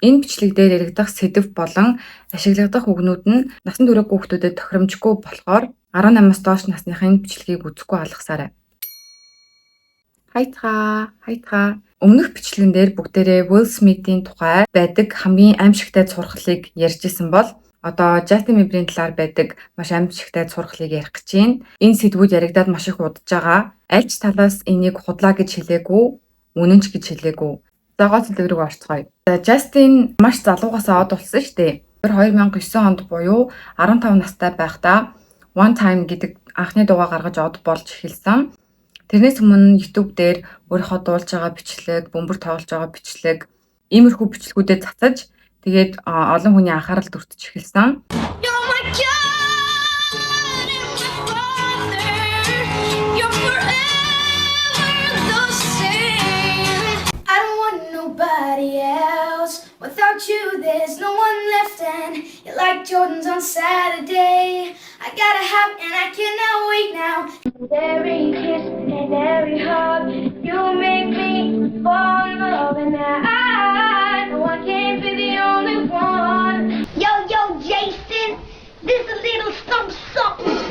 Энэ бичлэг дээр яригдах сэдэв болон ашиглагдах үгнүүд нь насан туршаагүй хүүхдүүдэд тохиромжгүй болохоор 18-аас доош насныхын бичлэгийг үзэхгүй алгасаарай. Хайцгаа, хайцгаа. Өмнөх бичлэгэн дээр бүгдээрээ Will Smith-ийн тухай байдаг хамгийн аимшигтай цурхлыг ярьж исэн бол одоо Justin Bieber-ийн талаар байдаг маш аимшигтай цурхлыг ярих гэж байна. Энэ сэдвүүд яригадаад маш их удаж байгаа. Аль ч талаас энийг худлаа гэж хэлээгүй, үнэн ч гэж хэлээгүй. За, гол сэдэв рүү орцгоё. За, Justin маш залуугаас од болсон шүү дээ. 2009 онд буюу 15 настай байхдаа One Time гэдэг анхны дуугаа гаргаж од болж эхэлсэн. Тэрнээс өмнө YouTube дээр өөрийнхөө дуулж байгаа бичлэг, бөмбөр тоглож байгаа бичлэг, иймэрхүү бичлэгүүдэд цацаж, тэгээд олон хүний анхаарал төртөж эхэлсэн. You're my God and my Father. You're forever the same. I don't want nobody else. Without you, there's no one left, and you're like Jordans on Saturday. I gotta have, and I cannot wait now. Every kiss and every hug, you make me fall in love, and I know I can't be the only one. Yo, yo, Jason, this a little something something.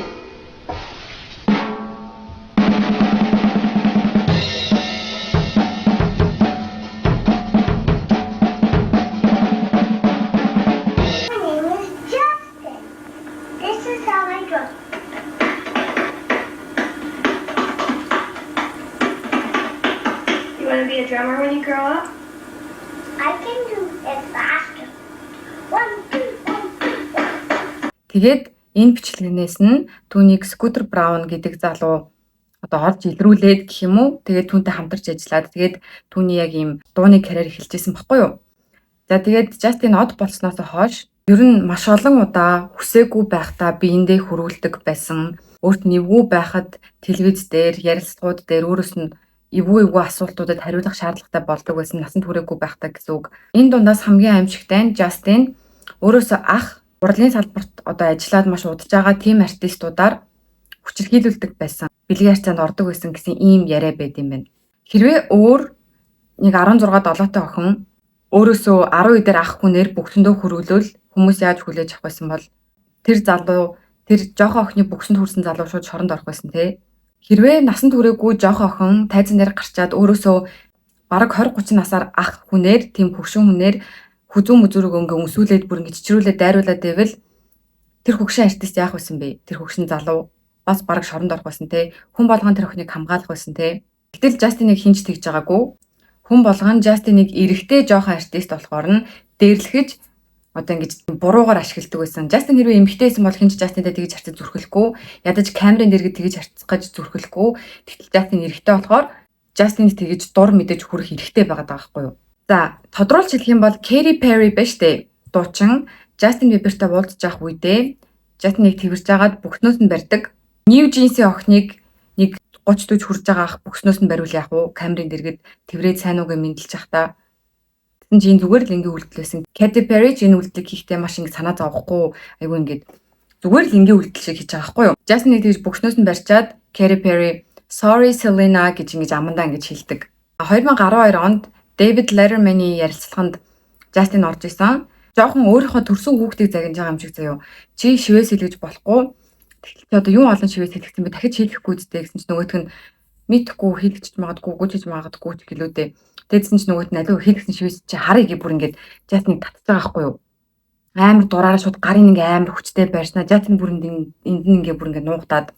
My name is Justin. This is how I drum. You want to be a drummer when you grow up? I can do it faster. One, two, one, two, one. Тэгээд энэ бичлэгнээс нь түүнийг Scooter Braun гэдэг залуу одоо олж илрүүлээд гэх юм уу. Тэгээд түүнтэй хамтарч ажиллаад, тэгээд түүний яг ийм дууны карьер эхэлж исэн баггүй юу. За, тэгээд Justin од болсноос хойш ер нь маш олон удаа хүсээгүй байхдаа биендээ хөрвүүлдэг байсан. Өөрт нь эвгүй байхад телевиз дээр, ярилцлагууд дээр өөрөөс нь эвгүй эвгүй асуултуудад хариулах шаардлагатай болдог байсан, насанд хүрээгүй байхдаа гэсэн үг. Энэ дундаас хамгийн аимшигтай нь Justin өөрөөсөө ах, урлагийн салбарт одоо ажиллаад маш удаж байгаа тийм артистуудаар хүчирхийлүүлдэг байсан. Бэлгийн харьцаанд ордог байсан гэсэн ийм яриа байд юм байна. Хэрвээ өөр нэг 16 7-тай охин өөрөөсөө 10 дээр ах хүнээр бөгсөндөө хөрвүүлвэл хүмүүс яаж хүлээж авах байсан бол? Тэр залуу, тэр жоохон охины бөгсөнд хүрсэн залуу шууд шоронд орох байсан те. Хэрвээ насанд хүрээгүй жоохон охин тайзан дээр гарчаад өөрөөсөө бараг 20 30 насаар ах хүнээр, тийм хөгшин хүнээр хүзүү мүзүүрэг ингээ өмсүүлээд, бүр ингээ чичрүүлээд дайруулад байвал тэр хөгшин артист яах байсан бэ? Тэр хөгшин залуу бас бараг шоронд орох байсан те. Хүн болгон тэр охиныг хамгаалах байсан те. Гэтэл Justin-ыг хэн ч тэгж байгаагүй. Хүн болгон Justin-ыг эрэгтэй жоохон артист болохоор нь дээрлэхэж, одоо ингэж буруугаар ашигладаг байсан. Justin хэрвээ эмэгтэй байсан бол хэн ч Justin-тай тэгж харьцаж зүрхлэхгүй. Ядаж камерын дэргэд тэгж харьцах гэж зүрхлэхгүй. Гэтэл Justin эрэгтэй болохоор Justin-д тэгж дур мэдэж хүрэх эрхтэй байгаа байхгүй юу? За, тодруулж хэлэх юм бол Katy Perry ба штэ. Дуучин Justin Bieber-тай уулзж явах үедээ Justin-ыг тэрж агаад бөгснөөс нь барьдаг. New Jeans-ийн охиныг нэг 30 40 хүрж байгаа ах бөгснөөс нь бариул яах вэ? Камерын дэргэд тэрврээд сайн уу гэж мэндэлж явахдаа. Тэгсэн чинь энэ зүгээр л энгийн үйлдэл байсан. Katy Perry ч энэ үйлдэлийг хийхдээ маш ингэ санаа зовхгүй, айгүй ингээд зүгээр л энгийн үйлдэл шиг хийж байгаа байхгүй юу? Justin-ыг тэгж бөгснөөс нь барьчаад Katy Perry "Sorry, Selena" гэж ингэж амандаа ингэж хэлдэг. 2012 онд David Letterman-ы ярилцлаганд Justin орж исэн. Жоохон өөрийнхөө төрсөн хүүхдийг загнаж байгаа юм шиг заяо. Чи шивээс хэлгэж болохгүй. Тэгэхдээ чи одоо юу олон шивээс хэлгэсэн бэ? Дахиж хэлэхгүй зү гэсэн чинь нөгөөх нь мэдхгүй, хэлчихэж магадгүй, үгүй хийж магадгүй ч гэлүү дээ. Тэгсэн чинь нөгөөт нь алив хэлсэн шивээс чи харъя гэ бүр ингээд Justin-ыг татж байгаа байхгүй юу? Амар дураараа шууд гарын ингээ амар хүчтэй байрснаа Justin бүр энд нь ингээ бүр ингээ нуугдаад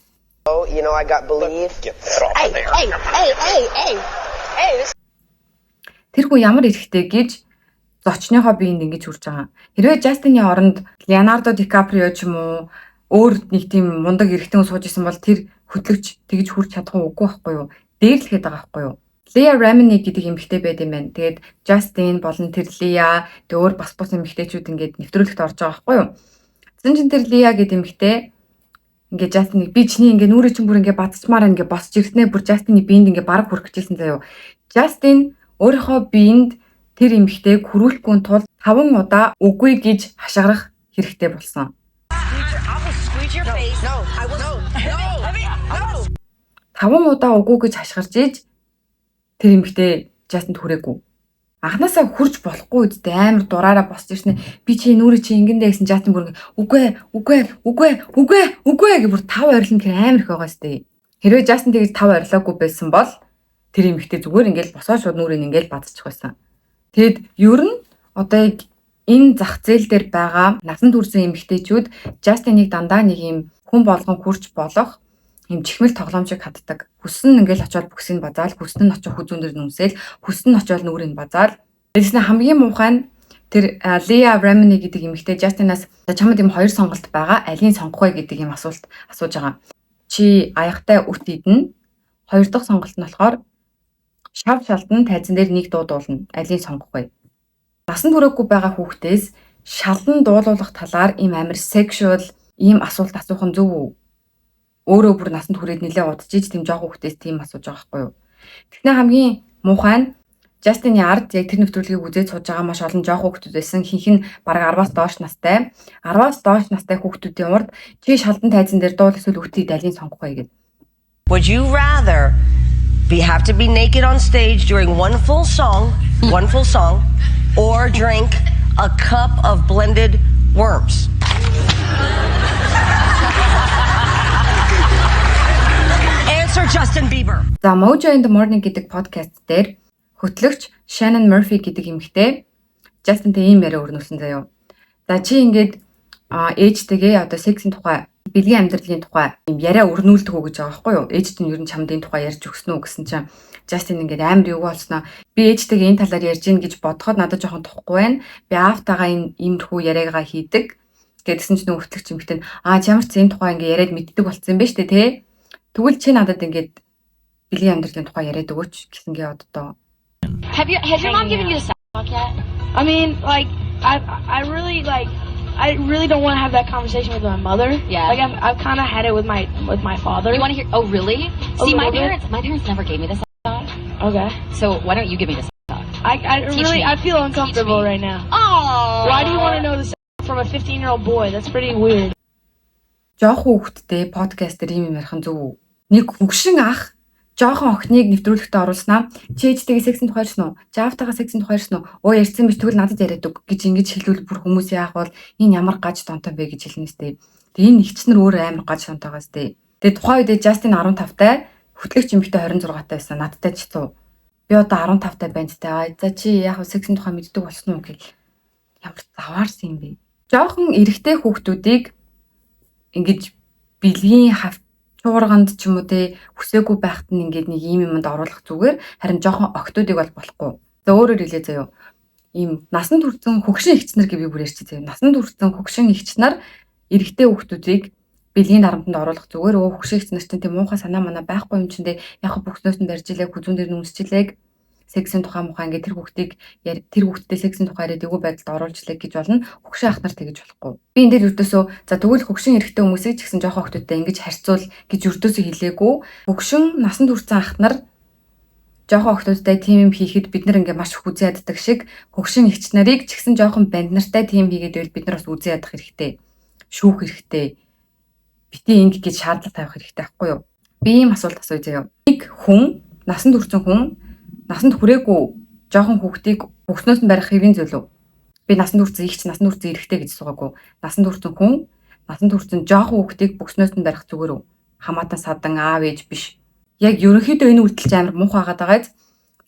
You know, I got believe. Get that off Hey, there. hey, hey, hey, hey, hey, this Тэр хүн ямар эрхтэй гэж зочныхоо биеинд ингэж хүрж байгаа. Хэрвээ Justin-ы оронд Леонардо Ди Каприо ч юм уу, өөр нэг тийм мундаг эрэгтэй хүн сууж исэн бол тэр хөтлөгч тэгж хүрч чадах уу, үгүй байхгүй юу? Дээрлэхэд байгаа байхгүй юу? Леа Рамини гэдэг эмэгтэй байд юм байна. Тэгээд Justin болон тэр Леа, тэг өөр бас бус эмэгтэйчүүд ингээд нэвтрүүлэгт орж байгаа байхгүй юу? Тэгсэн чинь тэр Леа гэдэг эмэгтэй ингээд Justin-ыг би чиний ингээд нүрээ чинь бүр ингээд бадчмаар ингээд босч ирснээ бүр Justin-ы биеинд ингээд бараг хүрэх гэжсэн заяо. Justin өөрийнхөө биеинд тэр эмэгтэйг хүрүүлэхгүй тул 5 удаа үгүй гэж хашгирах хэрэгтэй болсон. I will squeeze your face. No, I will. No, no, no. 5 удаа үгүй гэж хашгирч иж тэр эмэгтэй Justin-д хүрээгүй. Анхнаасаа хурж болохгүй үсттэй, амар дураараа босч ирсэн. Би чи нүрэ чи ингэндээ гэсэн Justin бүр ингээ үгүй үгүй үгүй үгүй үгүй гэж бүр тав орилно гэх амар их байгаа сте. Хэрвээ Justin тэгж тав орилоогүй байсан бол тэр эмэгтэй зүгээр ингээл босоо шууд нүрийг ингээл базчих байсан. Тэгэд ер нь одоо яг энэ зах зээл дээр байгаа насанд хүрсэн эмэгтэйчүүд Justin-ыг дандаа нэг юм хүн болгон хурж болох юм чихмэл тоглоом шиг хатдаг. Хүссэн нь ингээл очиод бүксийг базаал, хүссэн нь очиод хүзүүн дээр нүсэл, хүссэн нь очиод нүрийг базаал. Тэгсэн хамгийн муухай нь тэр Leah Remini гэдэг эмэгтэй Justin-аас чамд юм хоёр сонголт байгаа. Алийг сонгох вэ гэдэг юм асуулт асууж байгаа. Чи аягтай үт идэнэ. Хоёр дахь сонголт нь болохоор шав шалдан тайзан дээр нэг дуу дуулна. Алийг сонгох вэ? Насанд хүрээгүй байгаа хүүхдээс шалан дуулуулах талаар ийм амар sexual ийм асуулт асуух нь зөв үү? Өөрөө бүр насанд хүрээд нэлээ удаж иж тийм жоох хүүхдээс тийм асууж байгаа байхгүй юу? Тэгснэ хамгийн муухай нь Justin-ы ард яг тэр нэвтрүүлгийг үзээд сууж байгаа маш олон жоох хүүхдүүд байсан. Ихэнх нь бараг 10-аас доош настай. 10-аас доош настай хүүхдүүдийн урд чи шалдан тайзан дээр дуул эсвэл үт ид алийг сонгох вэ гэдэг. Would you rather be have to be naked on stage during one full song, one full song, or drink a cup of blended worms? Answer, Justin Bieber. За, Mojo in the Morning гэдэг подкаст дээр хөтлөгч Shannon Murphy гэдэг эмэгтэй Justin-тэй ийм яриа өрнүүлсэн заяо. За, чи ингээд ээжтэйгээ одоо сексийн тухай, бэлгийн амьдралын тухай юм яриа өрнүүлдэг үү гэж байгаа байхгүй юу? Ээж чинь ер нь чамд энэ тухай ярьж өгсөн үү гэсэн чинь Justin ингээд амар юу болсноо би ээжтэйгээ энэ талаар ярьж гин гэж бодоход надад жоохон тухгүй байна. Би аавтайгаа энэ иймэрхүү яриагаа хийдэг. Гэдсэн чинь нөгөө хөтлөгч эмэгтэй нь аа ямар ч энэ тухай ингээд яриад мэддэг болсон юм ба штэ тий. Тэгвэл чи надад ингээд бэлгийн амьдралын тухай яриад өгөөч гэсэнгээ оддоо. Have you has your mom given you the sex talk yet? I mean, like, I really like, I really don't want to have that conversation with my mother. Like I've kind of had it with my father. You want to hear? Oh, really? A See, my little bit. parents never gave me the sex talk. Okay. So why don't you give me the sex talk? I Teach really me. I feel uncomfortable me. right now. Oh. Why do you want to know this from a 15-year-old boy? That's pretty weird. Жохон хүүхэдтэй подкаст дээр ийм юм ярих нь зөв үү? Нэг хөгшин ах жоохон охиныг нэвтрүүлэгтээ оруулснаа чи ээжтэйгээ сексийн тухай ярьсан уу? Чи аавтайгаа сексийн тухай ярьсан уу? Өө, ярьсан биш, тэгвэл надад яриад өг гэж ингэж хэлвэл бүр хүмүүс яах бол энэ ямар гаж донтой бэ гэж хэлнэ сте. Тэгээ энэ эгч нар өөрөө амар гаж донтойгоо сте. Тэгээ тухайн үед Justin 15 тай, хөтлөгч эмэгтэй 26 тай байсан. Надтай ч цуу. Би одоо 15 тай байна сте. Аа за, чи яг сексийн тухай мэддэг болсон уу гэл ямар заваарсан юм бэ? Жоохон эрэгтэй хүүхдүүдийг ингэж бэлгийн хавчуурганд ч юм уу те хүсээгүй байхад нь ингээд нэг ийм юмд оруулах зүгээр, харин жоохон охидуудыг бол болохгүй. За, өөрөөр хэлээ заяо. Ийм насанд хүрсэн хөгшин эгч нар гэж би бүр ярьчих заяо. Насанд хүрсэн хөгшин эгч нар эрэгтэй хүүхдүүдийг бэлгийн дарамтанд оруулах зүгээр, өө, хөгшин эгч нар чинь тийм муухай санаа манаа байхгүй юм чинь дээ. Яг бүхнөөс нь барьж илээ, хүзүүн дээр нь үнсчихлээ, сексийн тухай мухай ингээд тэр хүүхдийг тэр хүүхдтэй сексийн тухай яриад эвгүй байдалд оруулж лээ гэж болно. Хөгшин ах нар тэгэж болохгүй. Би энэ дээр ердөөсөө за, тэгвэл хөгшин эрэгтэй хүмүүсийг ч гэсэн жоохон охидуудтай ингэж харьцуул гэж ердөөсөө хэлээгүй. Хөгшин насанд хүрсэн ах нар жоохон охидуудтай тийм юм хийхэд бид нар ингээ маш их үзэн яддаг шиг хөгшин эгч нарыг ч гэсэн жоохон банд нартай тийм хийгээд байвал бид нар бас үзэн ядах хэрэгтэй. Шүүх хэрэгтэй. Бити ингэ гэж шаардлага тавих хэрэгтэй байхгүй юу? Би ийм асуулт асууя заяа. Нэг хүн, насанд хүрсэн хүн насанд хүрээгүй жоохон хүүхдийг бүхснөөс нь барих хэвийн зүйл үү? Би насанд хүрсэн эгч, насанд хүрсэн эрэгтэй гэж асуугаагүй. Насанд хүрсэн хүн насанд хүрсэн жоохон хүүхдийг бүхснөөс нь барих зүгээр үү? Хамаатан садан, аав ээж биш. Яг ерөнхийдөө энэ үйлдэл чинь амар муухай байгаад байгаа биз?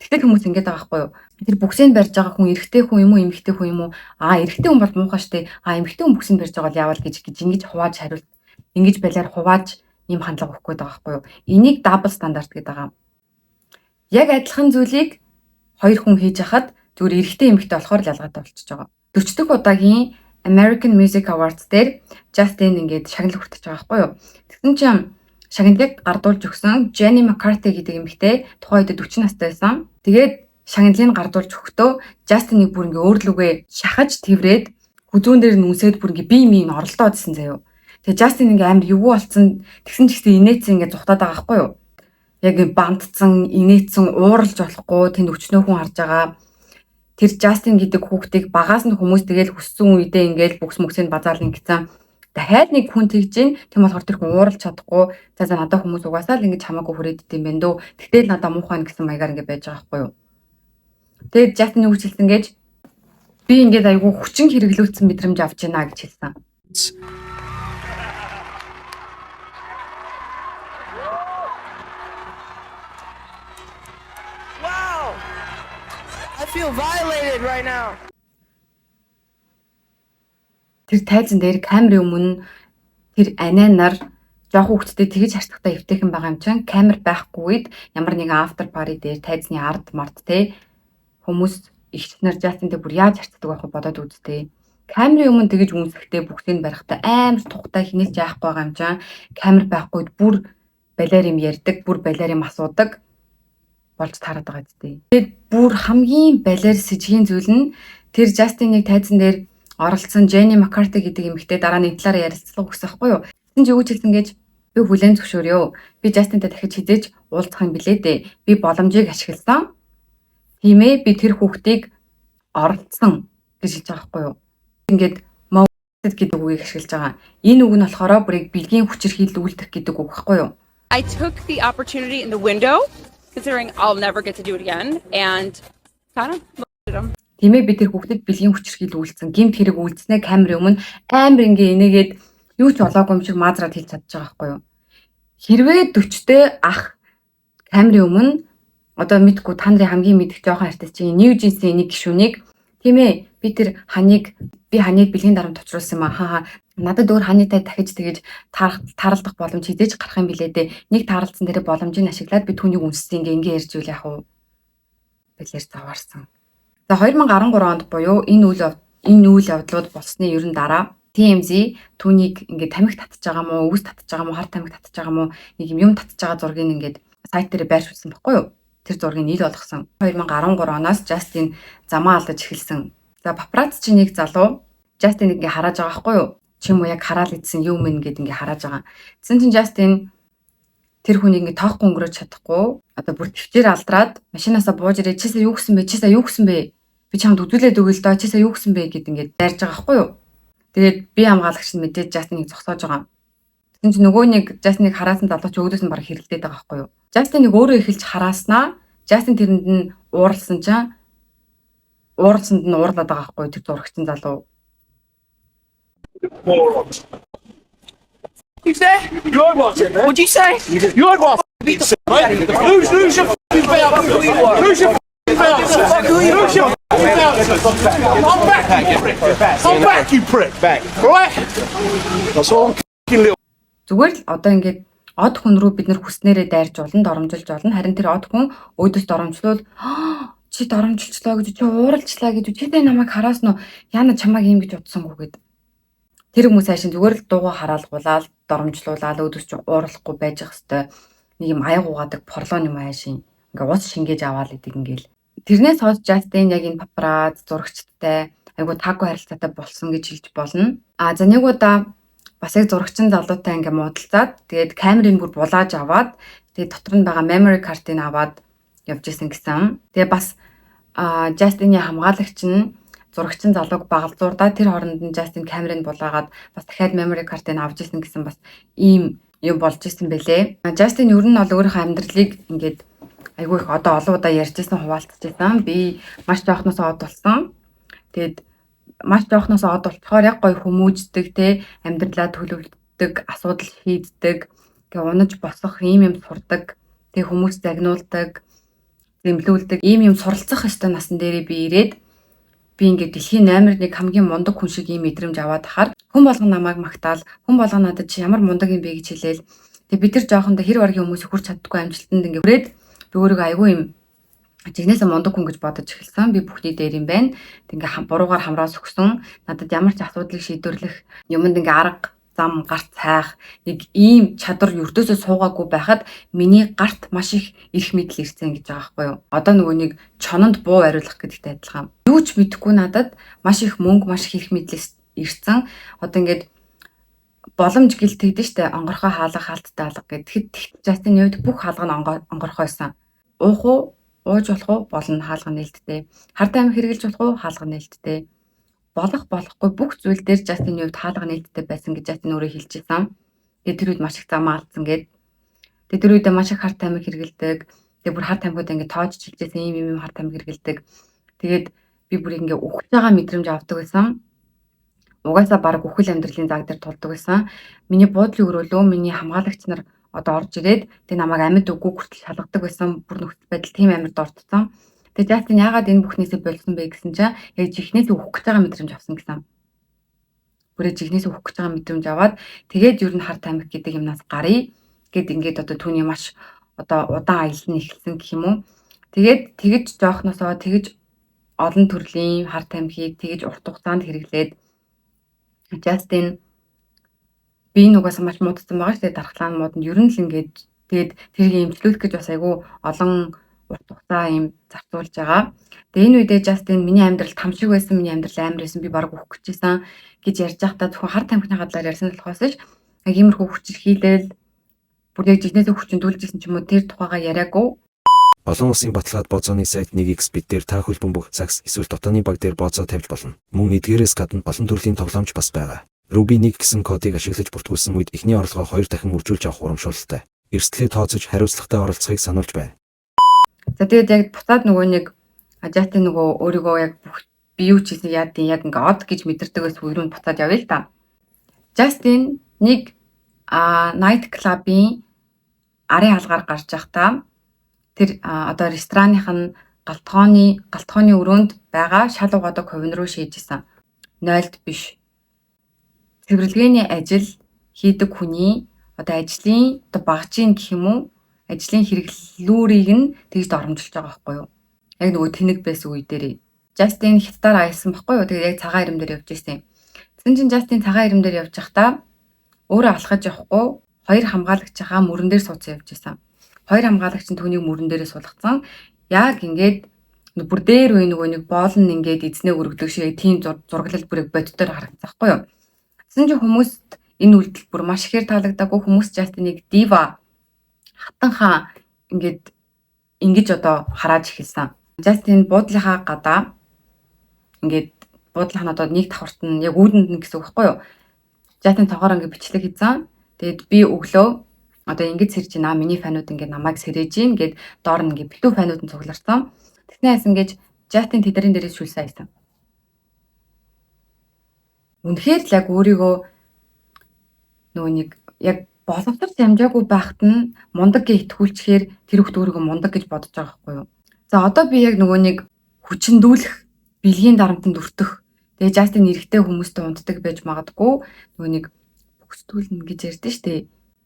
Тэгтэл хүмүүс ингэж байгаа байхгүй юу? Тэр бүксийг барьж байгаа хүн эрэгтэй хүн юм уу, эмэгтэй хүн юм уу? Аа, эрэгтэй хүн бол муухай штэ. Аа, эмэгтэй хүн бүксийг барьж байгаа бол яавал гэж ингэж хувааж хариулт ингэж балиар хувааж ийм хандлага өгөх гээд байгаа байхгүй юу? Энийг double standard гэдэг байгаа. Яг адилхан зүйлийг хоёр хүн хийж хахад зүгээр эрэгтэй эмэгтэй болохоор л ялгаатай болчихж байгаа. 40 дахь удаагийн American Music Awards дээр Justin ингээд шагнал хүртэж байгаа байхгүй юу? Тэгсэн чинь шагналыг гардуулж өгсөн Jenny McCarthy гэдэг эмэгтэй тухайн үед 40 настай байсан. Тэгээд шагналыг гардуулж өгөхдөө Justin-ыг бүр ингээ өөрлөгөө шахаж тэврээд хүзүүн дээр нь үнсээд бүр ингээ бие мие оролдоодсэн заяо. Тэгээ Justin ингээ амар эвгүй болцсон. Тэгсэн ч гэсэн инээцэн ингээ зугтаад байгаа байхгүй юу? Яг бантцсан, инээцэн, ууралж болохгүй, тэнд өчнөө хүн харж байгаа. Тэр Justin гэдэг хүүхдийг багаас нь хүмүүс тэгэл хүссэн үедээ ингээл бүкс мөксөнд базаал ингэсэн. Дахиад нэг хүн тэгж гин, тийм болохоор тэр хүн ууралж чадахгүй. За за, надад хүмүүс угаасаа л ингэж хамаагүй хүрээд идэм байх дөө. Тэгтэл надад муухай гэсэн маягаар ингэ байж байгаа байхгүй юу? Тэгээд Justin юу гэж хэлсэн гэж, би ингээд айгүй хүчин хэрэглүүлсэн мэдрэмж авч байна гэж хэлсэн. Wow! I feel violated right now. Тэр тайзан дээр камерын өмнө тэр анайнаар жоохон хүүхдтэй тэгж харцгатай эвтэйхэн байгаа юм чинь камер байхгүй үед ямар нэгэн after party дээр тайзны ард мард те хүмүүс эгч нар Justin-тэй бүр яаж харцдаг байх вэ бодоод үзтээ. Камерын өмнө тэгж үнсэхтэй бүхсийг барихтай амар тухтай хинээс яахгүй байгаа юм чинь камер байхгүй үед бүр балиар юм ярьдаг, бүр балиар юм асуудаг болж таарад байгаа зү. Тэгээд бүр хамгийн балиар сэжигийн зүйл нь тэр Justin-ыг тайзан дээр оролцсон Jenny McCarthy гэдэг эмэгтэй дараа нь энэ талаараа ярилцлага өгсөн байхгүй юу? Тэгсэн чи юу гэж хэлсэн гэж, би хүлээн зөвшөөрөө. Би Justin-тай дахиж хэзээ ч уулзах юм билээ дээ. Би боломжийг ашигласан. Тийм ээ, би тэр хүүхдийг оролцсон гэж хэлж байгаа байхгүй юу? Ингээд molested гэдэг үгийг ашиглаж байгаа. Энэ үг нь болохоор бүрийг бэлгийн хүчирхийлүүлдэг гэдэг үг байхгүй юу? I took the opportunity in the window, considering I'll never get to do it again, and kind of molested him. Тийм ээ, би тэр хүүхдэд бэлгийн хүчирхийлүүлсэн. Гэмт хэрэг үйлдснээ камерын өмнө амар ингээ энийгээд юу ч болоогүй юм шиг маазраад хэлж чадчих байгаа байхгүй юу? Хэрвээ 40-тэй ах камерын өмнө одоо мэдгүй та нарын хамгийн мэдэх жоохон артист чинь New Jeans-ийн нэг гишүүнийг, тийм ээ, би тэр ханыг би ханыг бэлгийн дарамт учруулсан юм аа. Хаа надад өөр ханытай дахиж тэгэж тааралдах боломж хэзээ ч гарах юм билээ дээ. Нэг тааралдсан дээрээ боломжийг ашиглаад би түүнийг үнссэн, ингээ ингээ ярьж үйл яах вэ? Бэлэр заваарсан. За, 2013 онд буюу энэ үйл явдлууд болсны ерөн дараа TMZ түүнийг ингээд тамхи татж байгаа мó, өвс татж байгаа мó, хар тамхи татж байгаа мó, нэг юм юм татж байгаа зургийг ингээд сайт дээр байршуулсан баггүй юу? Тэр зургийг ил болгосон. 2013 оноос Justin замаа алдаж эхэлсэн. За, папарацци нэг залуу Justin ингээ харааж байгаа байхгүй юу? Чи юм уу яг хараал идсэн юм мэн гэд ингээ харааж байгаа. Тэгсэн чинь Justin тэр хүнийг ингээ тоохгүй өнгөрөөж чадахгүй одоо бүр төвчээр алдраад машинаасаа бууж ирээ, чи сая юу гэсэн бэ? Чи сая юу гэсэн бэ? Би чамд үзүүлээд өгье л доо. Чи сая юу гэсэн бэ гэд ингээд дайрж байгаа байхгүй юу? Тэгээд би хамгаалагч нь мэдээж Justin-ыг зогсоож байгаа. Тэгсэн чинь нөгөө нэг Justin-ыг хараасан залуу чи өөдөөс нь баг хэрэлдээд байгаа байхгүй юу? Justin-ыг өөрөө эхэлж харааснаа Justin тэрэнд нь ууралсан чинь ууралсанд нь уурлаад байгаа байхгүй юу тэр зурагчин залуу. You say? What'd you say? You're what? Right? Lose your f***ing belt. Lose your f***ing belt. Lose your f***ing belt. I'm back, you prick. I'm back, you prick. Back. Right? That's all I'm f***ing little. Зүгээр л одоо ингээд од хүн рүү бид нар хүснээрээ дайрч болно, доромжилж болно. Харин тэр од хүн өөдөөс доромжлуул чи доромжилчлоо гэж, чи ууралчлаа гэж, чи тэ намайг хараасан уу? Яна чамайг ийм гэж бодсонгүй гэд. Тэр хүмүүс хайшин зүгээр л дуугаа хараалгуулаад, доромжлуулаад өөдөөс чи уурлахгүй байж ах хэвээр нэг юм аяг угаадаг порлон юм хайшин. Ингээ ус шингээж аваал идэг ингээл. Тэрнээс хойш Justin яг энэ папарац зурагчтай айгу таагүй харилцаатай болсон гэж хэлж болно. А за, нэг удаа бас яг зурагчин залуутай ингээ муудалцаад, тэгээд камерыг бүр булааж аваад, тэгээд дотор нь байгаа memory card-ыг аваад явж исэн гэсэн. Тэгээ бас Justin-ы хамгаалагч нь зурагчин залууг багалзуурдаа тэр хооронд нь Justin камерыг булаагаад бас дахиад memory card-ыг авч исэн гэсэн бас ийм юм болж исэн бэлээ. Justin ер нь бол өөрийнхөө амьдралыг ингээд айгүй их одоо олон удаа ярьж исэн, хуваалцаж исэн. Би маш жоохноос од болсон. Тэгээд маш жоохноос од болцохоор яг гоё хүмүүждэг те, амьдралаа төлөвлөдөг, асуудал шийддэг, тэгээ унаж босох ийм юм сурдаг, тэгээ хүмүүс загнуулдаг, зэмлүүлдэг ийм юм суралцах ёстой насан дээрээ би ирээд би ингээд дэлхийн номер 1 хамгийн мундаг хүн шиг ийм мэдрэмж аваад тахаар хүн болгон намайг магтаал, хүн болгон надад чи ямар мундаг юм бэ гэж хэлээл. Тэгээ бид нар жоохондоо хэр баргийн хүмүүс хүрч чаддаггүй амжилтанд ингээд хүрээд би өөрийгөө айгүй юм жигнэсээ мундаг хүн гэж бодож эхэлсэн. Би бүхний дээр юм байна. Тэг ингээ буруугаар хамраас өгсөн. Надад ямар ч асуудлыг шийдвэрлэх юмд ингээ арга зам гарт хайх нэг ийм чадвар ердөөсөө суугаагүй байхад миний гарт маш их эрх мэдэл ирсэн гэж байгаа байхгүй юу. Одоо нөгөө нэг чононд буу ариулах гэдэгтэй адилхан. Юу ч мэдэхгүй надад маш их мөнгө, маш их эрх мэдэл ирсэн. Одоо ингээд боломж гэлтэгдэн штэ, онгорхой хаалга хаалттай алга гэдэг. Тэгэхэд Justin-ы хувьд бүх хаалга нь онгорхой байсан. Уух уу? Ууж болох уу? Болно, хаалга нээлттэй. Хар тамхи хэрэглэж болох уу? Хаалга нээлттэй. Болох болохгүй бүх зүйл дээр Justin-ы хувьд хаалга нээлттэй байсан гэж Justin өөрөө хэлж байсан. Тэгээ тэр үед маш их замаа алдсан гээд. Тэгээ тэр үедээ маш их хар тамхи хэрэглэдэг. Тэгээ бүр хар тамхиуд ингээд тоож чилжсэн, ийм ийм хар тамхи хэрэглэдэг. Тэгээд би бүр ингээ үхэж байгаа мэдрэмж авдаг байсан. Угаасаа баг үхэл амьдралын заг дээр тулдаг байсан. Миний буудлын өрөөлөө миний хамгаалагч нар одоо орж ирээд тэг намайг амьд үгүй хүртэл шалгадаг байсан. Бүр нөхцөл байдал тийм амар дордсон. Тэгээ Жастин яагаад энэ бүхнээсээ болсон бэ гэсэн чинь яг жихнээсээ үхэх гэж байгаа мэдрэмж авсан гэсэн. Бүрээ жихнээсээ үхэх гэж байгаа мэдрэмж аваад тэгээд ер нь хар тамхи гэдэг юмнаас гаръя гэд ингээд одоо түүний маш одоо удаан аялал нь эхэлсэн гэх юм уу. Тэгээд тэгэж жоохносоо тэгэж олон төрлийн хар тамхиг тэгэж урт хугацаанд хэрэглээд Жастин би нугасаа маш муудсан байгаа шүү дээ, дархлаа нь мууданд ер нь л ингээд тэгээд тэрийг эмчлүүлэх гэж бас айгүй олон урт хугацаа юм зарцуулж байгаа. Тэгээ энэ үедээ Жастин миний амьдрал там шиг байсан, миний амьдрал амар байсан, би бараг үхэх гэжсэн гэж ярьж байхдаа зөвхөн хар тамхины талаар ярьсан болохоос ш яг иймэрхүү хүчирхийлэл бүр яг жигнэсээ хүчиндүүлжсэн ч юм уу, тэр тухайгаа яриаггүй. Олон улсын баталгаад бооцооны сайт 1xBet дээр та хөл бөмбөг, загас эсвэл дотооны баг дээр бооцоо тавьж болно. Мөн эдгээрээс гадна олон төрлийн тоглоомч бас байгаа. Ruby 1 гэсэн кодыг ашиглаж бүртгүүлсэн үед эхний орлогоо 2 дахин үржүүлж авах урамшуулалтай. Эрсдлээ тооцож, хариуцлагатай оролцохыг сануулж байна. За, тэгээд яг буцаад нөгөө нэг Жастин нөгөө өөрийгөө яг бүх би юу ч хийсэн яад яг ингээ од гэж мэдэрдэг байсан үе рүү буцаад явъя л та. Жастин нэг night club-ын арын хаалгаар гарч байхдаа тэр одоо рестораных нь гал тогооны өрөөнд байгаа шал угаадаг хувин руу шийжсэн. 0-д биш. Цэвэрлэгээний ажил хийдэг хүний одоо ажлын одоо багжийн гэх юм уу, ажлын хэрэглүүрийг нь тэгж доромжилж байгаа байхгүй юу? Яг нөгөө тэнэг байсан үе дээрээ. Жастин хятадаар аялсан байхгүй юу? Тэгээд яг цагаан ирэм дээр явж ирсэн. Тэгсэн чинь Жастин цагаан ирэм дээр явж байхдаа өөрөө алхаж явахгүй хоёр хамгаалагчийнхаа мөрөн дээр суудсан явж исэн. Хоёр хамгаалагч нь түүнийг мөрөн дээрээ суулгацсан. Яг ингээд бүр дээр үе нөгөө нэг боол нь ингээд эзнээ өргөдөг шиг тийм зураглал бүр боддоор харагдсан байхгүй юу? Тэгсэн чинь хүмүүст энэ үйлдэл бүр маш ихээр таалагдаагүй. Хүмүүс Жастиныг diva, хатан хаан ингээд ингэж одоо харааж эхэлсэн. Жастин буудлынхаа гадаа ингээд буудлынх нь одоо нэг давхарт нь яг үүдэнд нь гэсэн үг байхгүй юу? Жастин цонхоор ингээд бичлэг хийсэн. Тэгээд би өглөө одоо ингэж сэрж байна. Миний фанууд ингээд намайг сэрэж гин гэд доор нь ингээд битүү фанууд нь цугларсан. Тэгснэ яасан гэж Жастин тэдэрийн дээрээс шүлсэн аясан. Үнэхээр л яг өөрийгөө нөгөө нэг яг боловсрч амжаагүй байхад нь мундаг гэж итгүүлчихээр тэр хүүхд өөрийгөө мундаг гэж бодож байгаа байхгүй юу? За, одоо би яг нөгөө нэг хүчиндүүлэх, бэлгийн дарамтанд өртөх. Тэгээ Жастин эрэгтэй хүмүүстэй унтдаг байж магадгүй, нөгөө нэг бөхсдүүлнэ гэж ярьдэн штэ.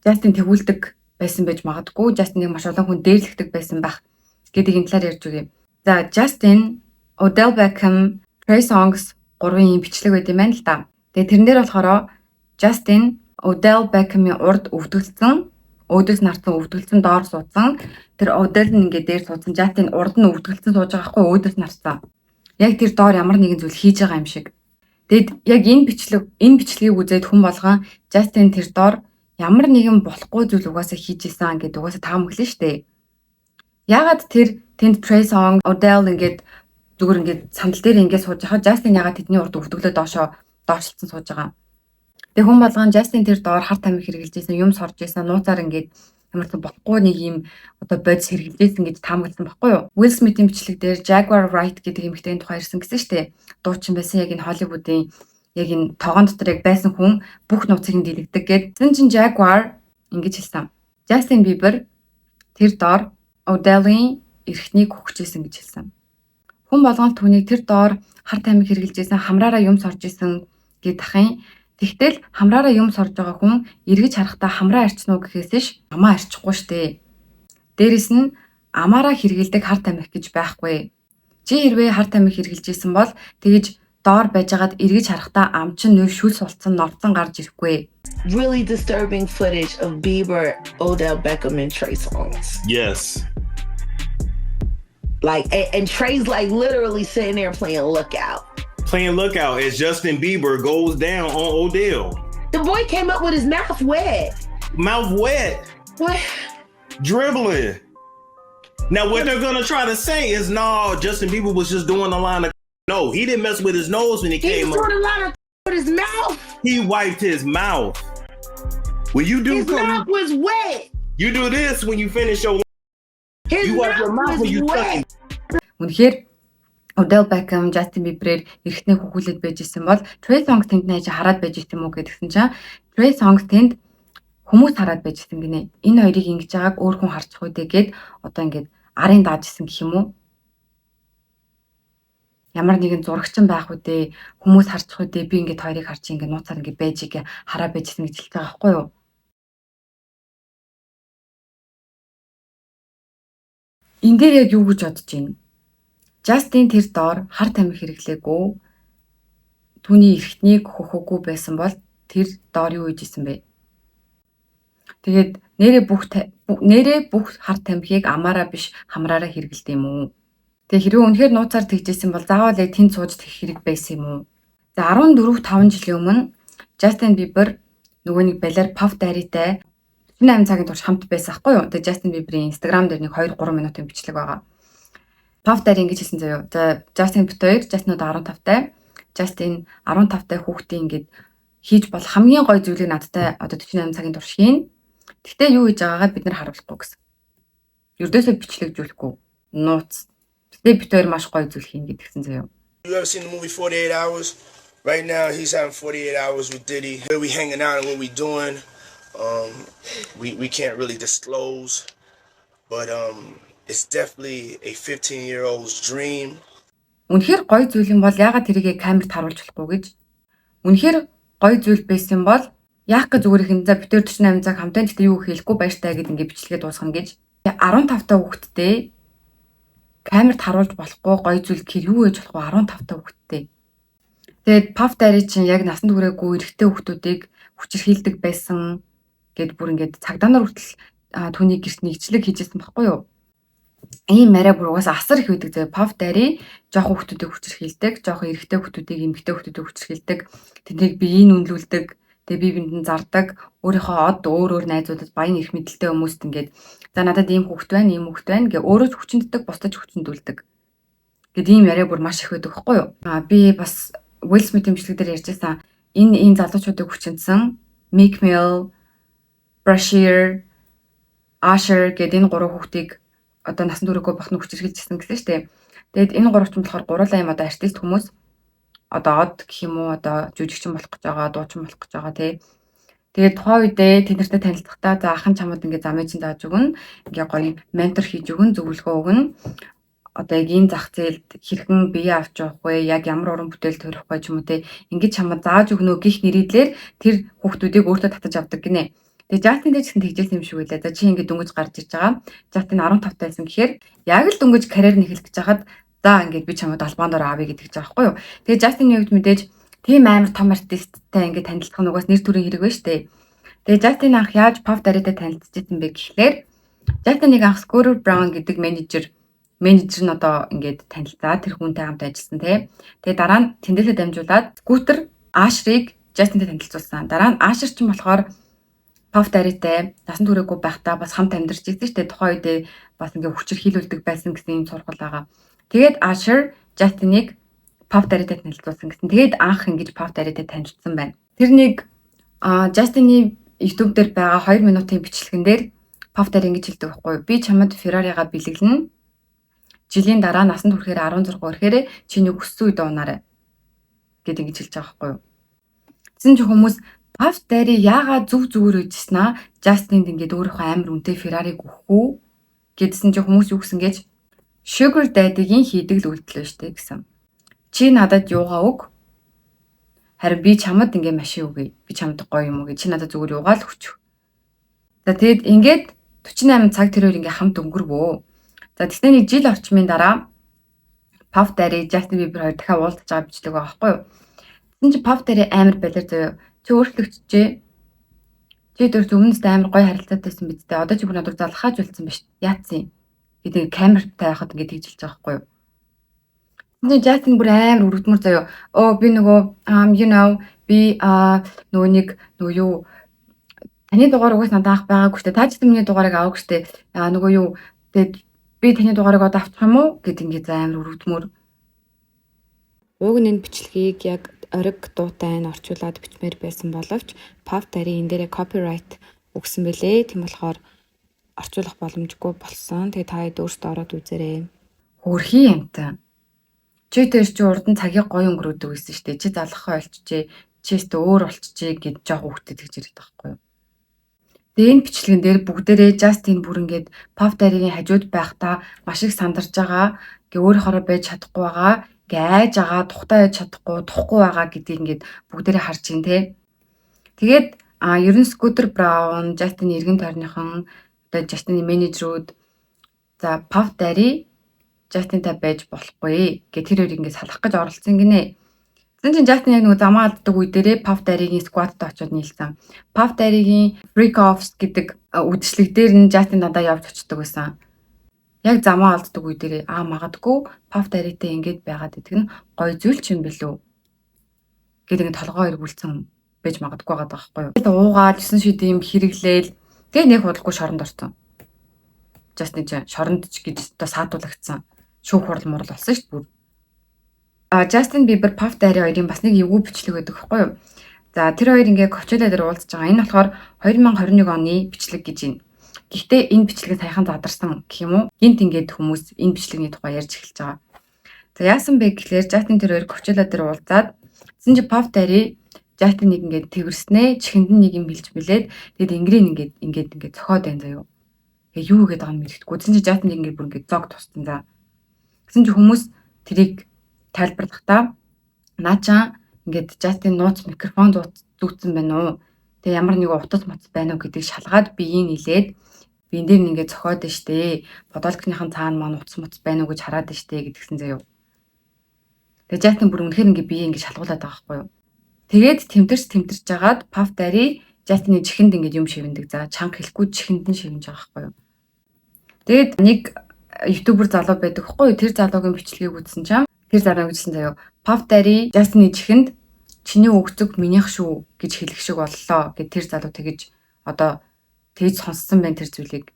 Жастин тэгүүлдэг байсан байж магадгүй. Жастиныг маш олон хүн дээрлэгдэг байсан байх гэдэг энэ талаар ярьж өгье. За, Justin, Odell Beckham, Trey Songz гурван юм бичлэг байт юм байна л да. Тэгээ тэрэн дээр болохоор Justin Odell Beckham-ийн урд өвдөлцөн, өөдөөс нарцсан өвдөлцөн доор суудсан. Тэр Odell нь ингээд дээр суудсан. Justin урд нь өвдөлцөн сууж байгаа хгүй, өөдөөс нарцсан. Яг тэр доор ямар нэгэн зүйл хийж байгаа юм шиг. Тэгэд яг энэ бичлэгийг үзээд хүн болгон Justin тэр доор ямар нэгэн болохгүй зүйл угаасаа хийж исэн гэдэг угаасаа таамаглана штэ. Яагаад тэр тэнд Trey Songz, Odell ингээд зүгээр ингээд сандал дээр ингээд сууж байхад Justin яагаад тэдний урд өвдөглөө доошоо доошлцсон сууж байгаа? Тэгээ хүн болгон Justin тэр доор хар тамхи хэрэглэж исэн, юм сорж исэн, нууцаар ингээд ямар ч болохгүй нэг юм одоо бодис хэрэглэж исэн гэж таамагласан баггүй юу? Will Smith-ийн бичлэг дээр Jaguar Wright гэдэг эмэгтэйний тухай ярьсан гэсэн штэ. Дуучин байсан, яг энэ Hollywood-ын яг энэ тогоон дотор яг байсан хүн, бүх нууцыг нь дийлэгдэг гэд. Тэгсэн чинь Jaguar ингэж хэлсэн. Justin Bieber тэр доор Odell-ийн эрхтнийг үхчихсэн гэж хэлсэн. Хүн болгон түүнийг тэр доор хар тамхи хэрэглэж исэн, хамраараа юм сорж исэн гэд ахын. Тэгтэл хамраараа юм сорж байгаа хүн эргэж харахтаа хамраа арчна уу гэхээс ш амаа арчихгүй штэ. Дээрэс нь амаараа хэрэгэлдэг хар тамхи гэж байхгүй. Чи хэрвээ хар тамхи хэрэглэж исэн бол тэгэж доор байжгаад эргэж харахтаа ам чинь нөр шүл сулцсан норцон гарч ирэхгүй. Really disturbing footage of Bieber, Odell Beckham, and Trey Songz. Yes. Like, and Trey's like literally sitting there playing lookout. Playing lookout as Justin Bieber goes down on Odell. The boy came up with his mouth wet. Mouth wet. What? Dribbling. Now, what they're gonna try to say is, no, Justin Bieber was just doing a line of no. He didn't mess with his nose when he He came was up. doing a lot of with his mouth. He wiped his mouth. When you do His mouth was wet. You do this when you finish your His you wipe your mouth mouth was when you wet. suck. Үнэхээр Odell Beckham, Justin Bieber-ээр эрэгтнээ хөхүүлээд байж исэн бол Trey Songz тэнд найж хараад байж исэн юм уу гэдгсэн чинь Trey Songz тэнд хүмүүс хараад байж исэн гинэ. Энэ хоёрыг ингэж байгааг өөр хүн харчих үү гэгээд одоо ингээд арын дааж исэн гэх юм уу? Ямар нэгэн зурагчин байх үү дээ, хүмүүс харчих үү дээ, би ингээд хоёрыг харж ингээд нууцаар ингээд байж гээ хараа байж исэн гэж хэлж байгаа байхгүй юу? Энэ дээр яг юу гэж бодож байна? Justin тэр доор хар тамхи хэрэглээгүй, түүний эрхтнийг хөхөөгүй байсан бол тэр доор юу хийж исэн бэ? Тэгээд нэрээ бүх хар тамхиг амаараа биш хамраараа хэрэгэлдэг юм уу? Тэгээ хэрвээ үнэхээр нууцаар тэгжсэн бол заавал яг тэнд сууж тэгэх хэрэг байсан юм уу? За, 14 5 жилийн өмнө Justin Bieber нөгөө нэг балиар Puff Daddy-тай 48 цагийн турш хамт байсан хгүй юу? Тэгээ Justin Bieber-ийн Instagram дээр нэг 2 3 минутын бичлэг байгаа. Puff Daddy ингэж хэлсэн заяо. За, Justin бит хоёр, Justin одоо 15 тай. Justin 15 тай хүүхдийн ингээд хийж бол хамгийн гоё зүйлийг надтай одоо 48 цагийн турш хийн. Гэхдээ юу хийж байгаагаа бид нар харуулахгүй гэсэн. Ердөөсөө бичлэгжүүлэхгүй. Нууц. Гэхдээ бит хоёр маш гоё зүйл хийн гэдгсэн заяо. You ever seen the movie 48 Hours? Right now, he's having 48 hours with Diddy. Where we hanging out and what we doing, we can't really disclose, but it's definitely a 15-year-old's dream. Үнэхээр гоё зүйл юм бол яагаад тэрийг камерт харуулж болохгүй гэж. Үнэхээр гоё зүйл байсан бол яах гэж зүгээр ихэн за бид хоёр 48 цаг хамтан, гэхдээ юу хэлэхгүй, баяртай гэд ингээ бичлэгээ дуусгана гэж. 15 та хүүхэдтэй камерт харуулж болохгүй гоё зүйл гэхээр юу хийж болохгүй 15 та хүүхэдтэй. Тэгээд Puff Daddy чинь яг насанд хүрээгүй эрэгтэй хүүхдүүдийг хүчирхийлдэг байсан гэд бүр ингээд цагдаа нар хүртэл түүний гэрт нэгчлэг хийжсэн байхгүй юу? Ийм яриа бүр угаасаа асар их байдаг заяа. Puff Daddy жоохон хүүхдүүдийг хүчирхийлдэг, жоохон эрэгтэй хүүхдүүдийг, эмэгтэй хүүхдүүдийг хүчирхийлдэг. Тэднийг биеийг үнэлүүлдэг, тэгээ бие биэнд нь зардаг. Өөрийнхөө од өөр өөр найзуудад, баян эрх мэдэлтэй хүмүүст ингээд за надад ийм хүүхэд байна, ийм хүүхэд байна гэ өөрөө ч хүчинддэг, бусдад ч хүчиндүүлдэг. Гэт ийм яриа бүр маш их байдаг байхгүй юу? Би бас Will Smith-ийн бичлэг дээр ярьжсэн. Энэ залуучуудыг хүчиндсэн Meek Mill, Brashear, Usher гэдэг энэ гурван хүүхдийг одоо насан туршаагүй бахны хүчирхийлжсэн гэсэн шүү дээ. Тэгээд энэ гурав ч болохоор гурлаа юм одоо артист хүмүүс, одоо од гэх юм уу, одоо жүжигчин болох гэж байгаа, дуучин болох гэж байгаа тий. Тэгээд тухайн үедээ тэд нартай танилцахдаа за ах нь чамд ингээ замыг чинь зааж өгнө, ингээ гоё ментор хийж өгнө, зөвлөгөө өгнө. Одоо яг энэ зах зээлд хэрхэн бие авч явах вэ, яг ямар уран бүтээл төрөх вэ ч юм уу те, ингэж чамд зааж өгнө гих нэрийдлэр тэр хүүхдүүдийг өөртөө татаж авдаг гинэ. Тэгээ Justin дээр ч гэсэн тэгжсэн юм шиг үлээ. За, чи ингэ дөнгөж гарч ирж байгаа. Justin 15 тайсан гэхээр яг л дөнгөж карьер нь эхлэх гэж хахад за ингээд би чамд албан доор авъя гэдэг ч байгаа байхгүй юу. Тэгээ Justin-ийн хувьд мэдээж тийм амар том артисттай ингээд танилцах нь угаас нэр төрийн хэрэг байна шүү дээ. Тэгээ Justin анх яаж Puff Daddy-тай танилцчихсан бэ гэхлээр Justin-ыг анх Scooter Braun гэдэг менежер нь одоо ингээд танилцаад тэр хүнтэй хамт ажилласан тий. Тэгээ дараа нь тэндээсээ дамжуулаад Scooter Usher-ыг Justin-тай танилцуулсан. Дараа нь Usher ч юм болохоор Puff Daddy-тай насан туршаагүй байхдаа бас хамт амьдарч ирсэн шүү дээ. Тухайн үедээ бас ингээ хүчирхийлүүлдэг байсан гэсэн юм сургал байгаа. Тэгээд Usher Justin-ыг Puff Daddy-тай танилцуулсан гэсэн. Тэгээд анх ингэж Puff Daddy-тай танилцсан байна. Тэр нэг Justin-ы YouTube дээр байгаа 2 минутын бичлэгэн дээр Puff Daddy ингэж хэлдэг байхгүй юу? Би чамд Ferrari-га бэлэглэнэ. Жилийн дараа насанд хүрэхээр 16 ирэхээр чи нэг хүссэн үедээ унаарай гэд ингэж хэлж байгаа байхгүй юу? Тэгсэн чи хүмүүс Puff Daddy яагаад зүг зүгээр үйжсэн аа Justin-д ингээд өөрийнхөө амар үнэтэй Ferrari-г өгөх үү гэдсэн чи хүмүүс юу гэсэн гэж Sugar Daddy-гийн хийдэг л үйлдэл байна штэ гэсэн. Чи надад юугаа өг? Харин би чамд ингээ машин өгье. Би чамд гоё юм уу? Чи надад зүгээр юугаа л өгч. За, тэгэд ингээд 48 цаг тэр хоёр ингээ хамт өнгөрвөө. За, тэгснэ нэг жил орчмын дараа Puff Daddy, Justin Bieber хоёр дахиад уулзаж байгаа бичлэг байгаа байхгүй юу? Тэгсэн чи Puff Daddy амар балиар заяа. Чи өөрчлөгдөжээ. Чи тэр өмнөөс амар гоё харилцаатай байсан биз дээ. Одоо чи бүр надад залхааж үлдсэн биш. Яатсан юм? Гэдэг камертай байхад ингээд тэгж хэлж байгаа байхгүй юу? Тэгсэн чи Justin бүр амар өргөдмөр заяа. Оо, би нөгөө би нөгөө нэг нөгөө юу таны дугаар угаас надад авах байгаагүй штэ. Та ч гэсэн миний дугаарыг аваагүй штэ. Нөгөө юу тэгээд би таны дугаарыг одоо авчих юм уу гэд ингээд амар өргөдмөр. Уг нь энэ бичлэгийг яг ориг дуутай нь орчуулад бичмээр байсан боловч Puff Daddy энэ дээрээ copyright өгсөн бэлээ. Тийм болохоор орчуулах боломжгүй болсон. Тэгээ та хэд өөрсдөө ороод үзээрэй. Хөрхийн юмтай. Чи тэр чи урд нь цагийг гоё өнгөрөөдөг байсан шүү дээ. Чи залхахаа олчжээ. Чи өстө өөр болчжээ гэж жоох хүүхдэд тэгж яриад байгаа байхгүй юу? Тэгээ энэ бичлэгэн дээр бүгдээрээ Justin бүр ингээд Puff Daddy-гийн хажууд байхдаа маш их сандарч байгаа. Ингээ өөрөөхөөрөө байж чадахгүй байгаа. Ингээ айж байгаа, тухтай байж чадахгүй, тухгүй байгаа гэдгийг ингээд бүгдээрээ харж байна те. Тэгээд ер нь Scooter Braun, Justin эргэн тойрныхон одоо Justin-ы менежерүүд за Puff Daddy Justin-тай байж болохгүй гэх тэр хоёрыг ингээд салгах гэж оролцсон гинэ. Тэгсэн чинь Justin яг нөгөө замаа алддаг үе дээрээ Puff Daddy-гийн squad-тай очиод нийлсэн. Puff Daddy-гийн Freak Offs гэдэг үдшилэг дээр нь Justin дандаа явж очдөг байсан. Яг замаа алддаг үе дээрээ магадгүй Puff Daddy-тэй ингээд байгаад идэх нь гоё зүйл ч юм билүү гэдэг ингээд толгоо эргүүлсэн байж магадгүй байгаа байхгүй юу. Уугаад 9 шид юм хэрэглээл тэгээ нэг худалгүй шоронд орсон. Justin чинь шоронд ч гэж одоо саатуулагдсан. Шүүх хурал мурал болсон шүү дээ бүр. Justin Bieber, Puff Daddy хоёрын бас нэг эвгүй бичлэг байдаг байхгүй юу? За тэр хоёр ингээ Coachella дээр уулзж байгаа. Энэ болохоор 2021 оны бичлэг гэж байна. Гэхдээ энэ бичлэгийг саяхан задарсан гэх юм уу? Гинт ингээд хүмүүс энэ бичлэгний тухай ярьж эхэлж байгаа. За яасан бэ гэхлээр Justin тэр хоёр Coachella дээр уулзаад тэгсэн чинь Puff Daddy Justin-ыг ингээд тэрвэрснээ, чихэнд нь нэг юм хэлж билээд тэгээд ингрийн ингээд ингээд ингээд цохоод байна заяо. Тэгээ юу гэдэг байгаа юм мэдэхгүй. Тэгсэн чинь Justin-ыг ингээд бүр ингээд зог туссан за. Тэгсэн чинь хүмүүс тэрийг тайлбарлахдаа наачаа ингээд Justin нууц микрофон зүүцсэн байна уу? Тэгээ ямар нэгэн утас моц байна уу гэдгийг шалгаад биеийг нилээд биен дээр нь ингээд цохиод нь штэ. Бодолкныхан цаана маань утас моц байна уу гэж хараад нь штэ гэдгсэн заяо. Тэгээ Justin бүр үнэхээр ингээд биеийг ингээд шалгуулад байгаа байхгүй юу? Тэгээд тэмтэрч жагаад Puff Daddy Justin-ы чихэнд ингээд юм шивэндэг. За чанга хэлэхгүй чихэнд нь шивэнж байгаа байхгүй юу? Тэгээд нэг YouTuber залуу байдаг байхгүй юу? Тэр залуугийн бичлэгийг үзсэн чинь тэр залуу гэжсэн заяо. Puff Daddy Justin-ы чихэнд чиний өгцөг минийх шүү гэж хэлэх шиг боллоо гэд тэр залуу тэгэж одоо тэгж сонссон байна тэр зүйлийг.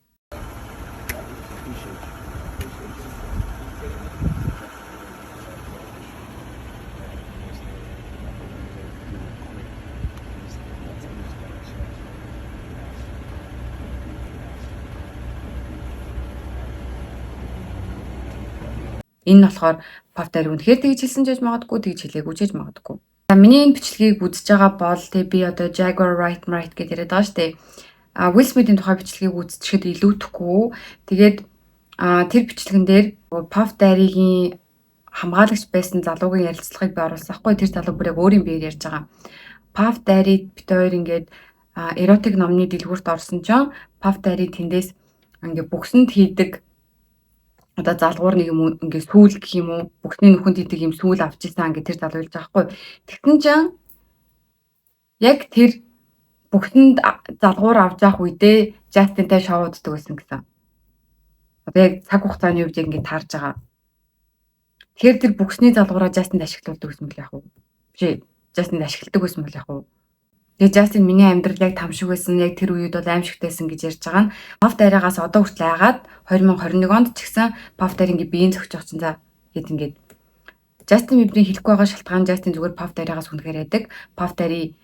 Энэ нь болохоор Puff Daddy үнэхээр тэгж хэлсэн ч гэж магадгүй, тэгж хэлээгүй ч гэж магадгүй. За миний энэ бичлэгийг үзэж байгаа бол тэг би одоо Jaguar Wright Wright гэдээ яриад байгаа шүү дээ. Will Smith-ийн тухай бичлэгийг үзчихэд илүүтэхгүй. Тэгээд тэр бичлэгэн дээр Puff Daddy-гийн хамгаалагч байсан залуугийн ярилцлагыг би оруулсан байхгүй. Тэр залуу бүр яг өөрийн биеэр ярьж байгаа. Puff Daddy бит хоёр ингээд эротик номны дэлгүүрт орсон чинь Puff Daddy тэндээс ингээд бүксэнд хийдэг одоо залгуур нэг юм ингээд сүүл гэх юм уу бүхний нүхэнд хийдэг юм сүүл авч исэн ингээд тэр залуу хэлж байгаа байхгүй. Тэгсэн чинь яг тэр бүхтэнд залгуур авч явах үедээ Justin-тай шоуддаг байсан гэсэн. Одоо яг цаг хугацааны үед яг ингээд таарж байгаа. Тэгэхээр тэр бүхсний залгуураа Justin-д ашиглуулдаг байсан бол яг уу? Биш Justin-д ашигладаг байсан бол яг уу? Тэгээ Justin миний амьдрал яг там шиг байсан, яг тэр үед бол аимшигтайсан гэж ярьж байгаа нь Puff Daddy-гаас одоо хүртэл айгаад 2021 онд ч гэсэн Puff Daddy ингээ биеийн зөгч байгаа чинь за гэд ингээд Justin Bieber-ийн хэлэхгүй байгаа шалтгаан Justin зүгээр Puff Daddy-гаас үнэхээр айдаг. Puff Daddy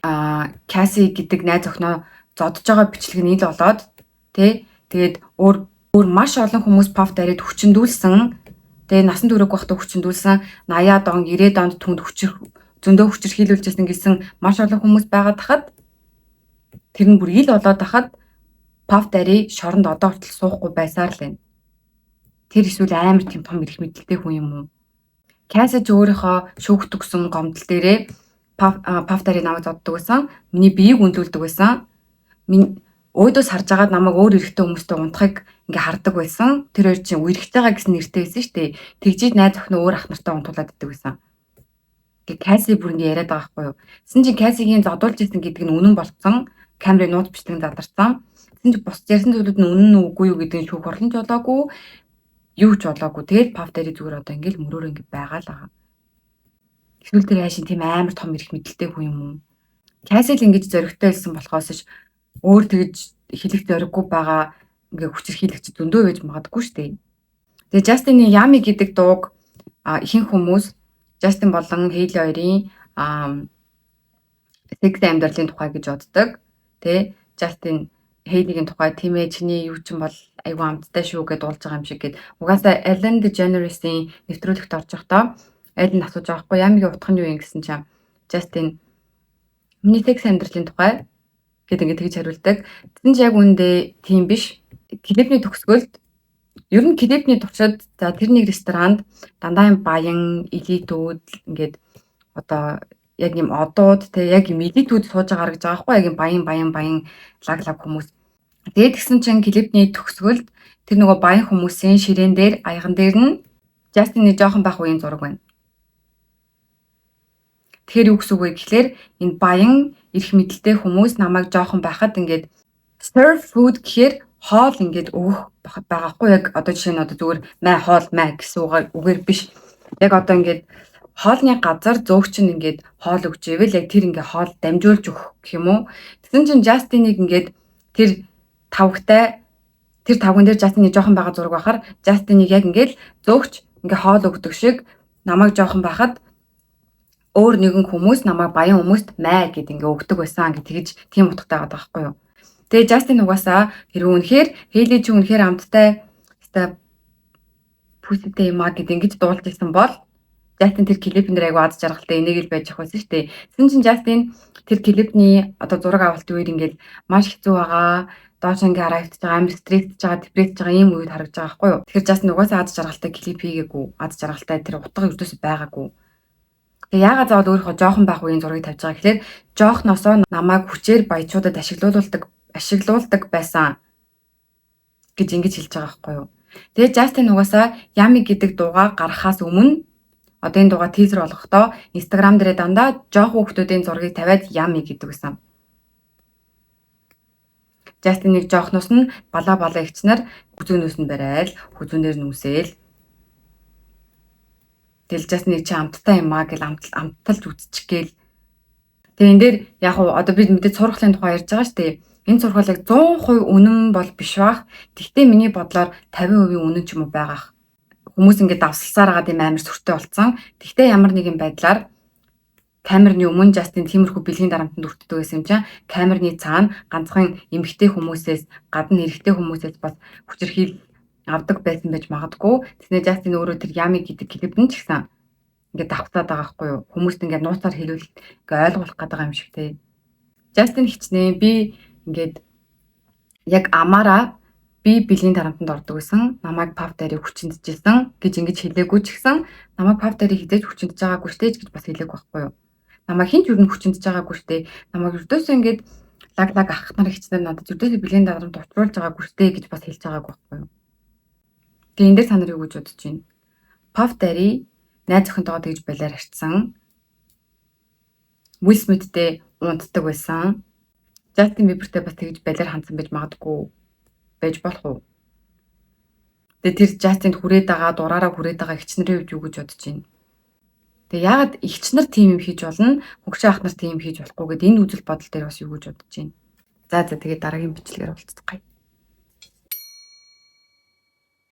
Cassie гэдэг найз охиноо зодож байгаа бичлэг нь ил болоод тий тэгээд өөр маш олон хүмүүс Puff Daddy-д хүчндүүлсэн. Тэгээ насан туршиг байхдаа хүчндүүлсэн 80-аад он 90-ад онд түнд зөндөө хүчирхийлүүлжсэн гэсэн маш олон хүмүүс байгаад тахад тэр нь бүр ил болоод тахад Puff Daddy шоронд одоо хүртэл суухгүй байсаар л байна. Тэр эсвэл амар тийм том эрх мэдэлтэй хүн юм уу? Cassie ч өөрийнхөө шүүхт өгсөн гомдол дээрээ Puff Daddy намайг зоддог байсан. Миний биеийг үнэлүүлдэг байсан. Өөдөөс харж агаад намайг өөр эрэгтэй хүмүүстэй унтахыг ингээ хардаг байсан. Тэр хоёр чинь үерхтэйгаа гэсэн нэртэй байсан шүү дээ. Тэгжиж найз охин өөр ах нартай унтуулад иддэг байсан. Ингээ Cassie бүр ингээ яриад байгаа байхгүй юу? Тэсэн чинь Cassie-гийн зодуулж исэн гэдэг нь үнэн болцсон. Камерын нууц бичлэг задарсан. Тэсэн чинь бус ярьсан зүйлүүд нь үнэн нь үгүй юу гэдэг нь шүүх хурлын ч болоогүй, юу ч болоогүй. Тэгээд Puff Daddy зүгээр одоо ингээл мөрөөрөө ингээ байгаа л байгаа. Эсвэл тэр хайшин тийм амар том эрх мэдэлтэй хүн юм уу? Cassie л ингэж зоригтой байсан болохоос ш өөр тэгж хэлэх зориггүй байгаа ингээ хүчирхийлэгч зөндөө байж магадгүй шүү дээ. Тэгээ Justin-ы Yummy гэдэг дууг ихэнх хүмүүс Justin болон Hailey хоёрын секс амьдралын тухай гэж боддог. Тэ Justin Hailey-гийн тухай тийм чиний юу ч юм бол айгүй амттай шүү гэдээ дуулж байгаа юм шиг гэд. Угаасаа Ellen DeGeneres-ийн нэвтрүүлэгт орж байхдаа Ellen асууж байгаа хгүй, yummy-гийн утга нь юу юм гэсэн чинь Justin миний секс амьдралын тухай гэд ингээд тэгж хариулдаг. Тэгсэн чинь яг үүндээ тийм биш. Клипний төгсгөлд, ер нь клипний туршид, за, тэр нэг ресторанд дандаа юм баян элитүүд, ингээд одоо яг юм одууд те, яг юм элитүүд сууж байгаа харагдаж байгаа байхгүй, яг юм баян баян баян лаг лаг хүмүүс. Тэгээд тэгсэн чинь клипний төгсгөлд тэр нөгөө баян хүмүүсийн ширээн дээр, аяган дээр нь Justin-ы жоохон байх үеийн зураг байна. Тэгэхээр юу гэсэн үг вэ гэхлээр энэ баян эрх мэдэлтэй хүмүүс намайг жоохон байхад ингээд serve food гэхээр хоол ингээд өгөх байгаа хгүй, яг одоо жишээ нь одоо зүгээр мэ хоол мэ гэсэн үгээр биш. Яг одоо ингээд хоолны газар зөөгч нь ингээд хоол өгч ивэл яг тэр ингээд хоол дамжуулж өгөх гэх юм уу. Тэгсэн чинь Justin-ыг ингээд тэр тавгтай, тэр тавган дээр Justin-ы жоохон байгаа зураг байхаар Justin-ыг яг ингээд зөөгч ингээ хоол өгдөг шиг намайг жоохон байхад өөр нэгэн хүмүүс намайг баян хүмүүст мэ гэд ингээ өгдөг байсан гэж тэгж тийм утгатай байгаа байхгүй юу. Тэгээ Justin угаасаа хэрэг үнэхээр Hailey чи үнэхээр амттай өстой pussy-тэй юм а гэд ингэж дуулж исэн бол Justin тэр клипэн дээр айгу аз жаргалтай энийг л байж явах байсан шүү дээ. Тэгсэн чинь Justin тэр клипний одоо зураг авалтын үед ингээд маш хэцүү байгаа, доош ингээ харагдаж байгаа, амар стресстэй байгаа, депресстэй байгаа ийм үед харагдаж байгаа байхгүй юу. Тэгэхээр Justin угаасаа аз жаргалтай клип хийгээгүй, аз жаргалтай тэр утга ердөөсөө байгаагүй. Тэгээ яагаад заавал өөрийнхөө жоохон байх үеийн зургийг тавьж байгаа гэхээр жоохносоо намайг хүчээр баячуудад ашиглуулдаг байсан гэж ингэж хэлж байгаа байхгүй юу. Тэгээ Justin угаасаа Yummy гэдэг дуугаа гаргахаас өмнө, одоо энэ дуугаа teaser болгохдоо Instagram дээрээ дандаа жоох хүүхдүүдийн зургийг тавиад Yummy гэдэг байсан. Justin-ыг жоохноос нь балаа балаа эгчнэр хүзүүнөөс нь барайл, хүзүүнээр нь үсээл. Тэгэл Justin-ыг чи амттай юм аа гэл амталж үзчих гээл. Тэгээ энэ дээр яг уу одоо бид мэдээ цуурхлын тухай ярьж байгаа шүү дээ. Энэ цуурхал яг 100% үнэн бол биш бах. Тэгтээ миний бодлоор 50% үнэн ч юм уу байгаах. Хүмүүс ингээд давсалсаар байгаа тийм амар сүртэй болцсон. Тэгтээ ямар нэгэн байдлаар камерны өмнө Justin тиймэрхүү бэлгийн дарамтанд өртдөг байсан юм чинь камерны цаана ганцхан эмэгтэй хүмүүсээс гадна эрэгтэй хүмүүсээс бас хүчирхийл авдаг байсан байж магадгүй. Тэснэ Justin өөрөө тэр Yummy гэдэг клипэн ч гэсэн ингээд давхцаад байгаа байхгүй юу? Хүмүүст ингээд нууцаар хэлвэл ингээд ойлгуулах гэдэг юм шиг те. Justin хичнээн би ингээд яг амаараа би бэлгийн дарамтанд ордог гэсэн, намайг Puff Daddy хүчиндчихсэн гэж ингэж хэлээгүй ч гэсэн намайг Puff Daddy хэзээ ч хүчиндэж байгаагүй штэ гэж бас хэлээгүй байхгүй юу? Намайг хэн ч юу н хүчиндэж байгаагүй штэ. Намайг ердөөсөө ингээд лаг лаг ах нар эгч нар надад ердөөсөө бэлгийн дарамт учруулж байгаагүй штэ гэж бас хэлж байгаагүй байхгүй юу? Тэгээ энэ дээр та нар юу гэж бодож байна? Puff Daddy найз охинтойгоо тэгж балиар харьцсан. Will Smith-тэй унтдаг байсан. Justin Bieber-тэй бас тэгж балиар хандсан байж магадгүй, байж болох уу? Тэгээ тэр Justin-д хүрээд байгаа, дураараа хүрээд байгаа эгч нарын хувьд юу гэж бодож байна? Тэгээ яагаад эгч нар тийм юм хийж болно, хөгшин ах нар тийм хийж болохгүй гэдээ энэ үзэл бодол дээр бас юу гэж бодож байна? За, тэгээ дараагийн бичлэгээр уулзцгаая.